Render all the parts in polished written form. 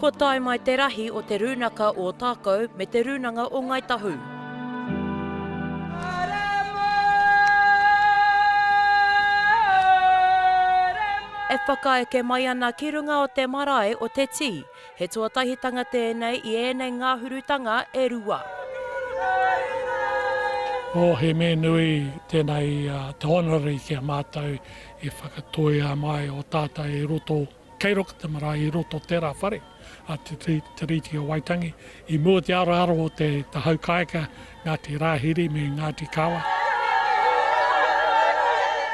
Kua tae mai te rahi o Te Rūnaka o Ōtākou me Te Rūnanga o Ngāi Tahu. E whakaeke mai ana ki runga o te marae o Te Tī. He tuatahitanga tēnei i ēnei ngāhurutanga e rua. Oh, he mea nui tēnei te honorary ki a mātou i whakatoea mai o tātou i roto, kei roto te marae, i roto tērā whare a Te Tiriti o Waitangi, i mua te aroaro o te haukaeka Ngāti Rāhiri me Ngāti Kawa.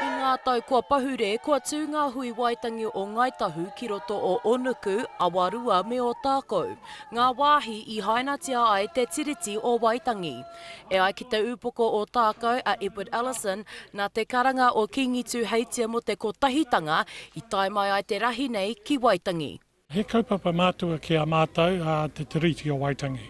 I ngā tau kua pahure, kua tū ngā hui waitangi o Ngāi Tahu ki roto o Onuku, Awarua me Ōtākou, ngā wāhi i hainatia ai te Tiriti o Waitangi. E ai ki te ūpoko o Ōtākou a Edward Ellison, nā te karanga o Kīngi Tūheitia mō te kotahitanga i tae mai ai te rahi nei ki Waitangi. He kaupapa mātua ki a mātou a Te Tiriti o Waitangi.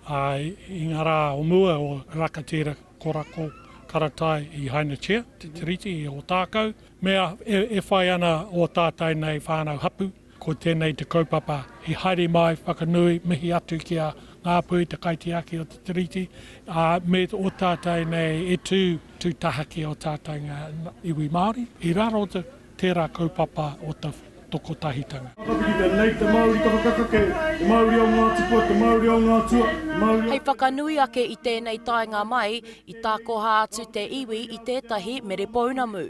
I ngā rā o mua o Rakatira, Korako, Karatai i hainatia Te Tiriti i Ōtākou, mea e whai ana ō tātou nei whānau hapu, ko tēnei te kaupapa i haere mai, whakanui, mihi atu ki a Ngāpuhi, te kaitiaki o Te Tiriti, ā, me ō tātou nei e tū, tū taha ki ō tātou ngā iwi Māori. I raro te tērā kaupapa o te kotahitanga. Nei te mauri ka whakakake, te mauri o ngā tipua, te mauri o ngā atua, te mauri o. Hei whakanui ake i tēnei taenga mai, i tākoha atu te iwi i tētahi mere pounamu.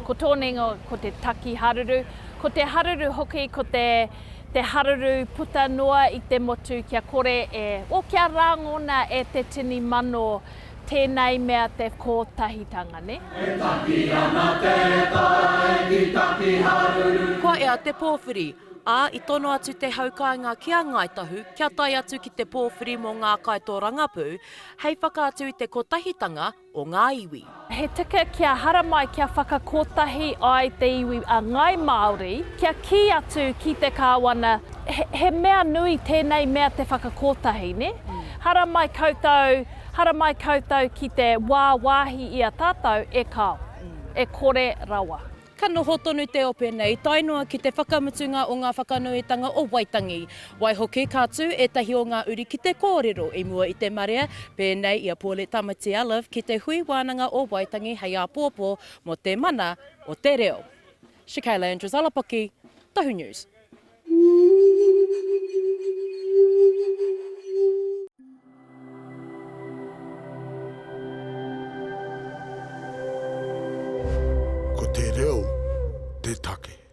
Ko tōna ingoa ko te Taki Haruru. Ko te haruru hoki ko te te haruru puta noa i te motu kia kore e, well kia rāngona e te tini mano tēnei mea te kōtahitanga, nē? E taki ana te tai ki Takiharuru. Kua ea te pōwhiri, ā, i tono atu te hau kāinga ki a Ngāi Tahu kia tae atu ki te pōwhiri mō ngā kaitōrangapū hei whakaatu i te kotahitanga o ngā iwi. He tika kia haramai kia whakakotahi ai te iwi a Ngāi Māori kia kī atu ki te Kāwana he mea nui tēnei mea te whakakotahi, nē? Haramai koutou, haramai koutou ki te wāwāhi i a tātou, e kāo, e kore rawa. Ka noho tonu te ope nei tae noa ki te whakamutunga o ngā whakanuitanga o Waitangi. Waihoki, ka tū ētahi o ngā uri ki te kōrero i mua i te marea, pēnei i a Paulette Tamati-Olive ki te Hui Wānanga o Waitangi hei āpōpō mō te mana o te reo. Shakayla Andrews-Alapaki, Tahu News. Ko te reo te take.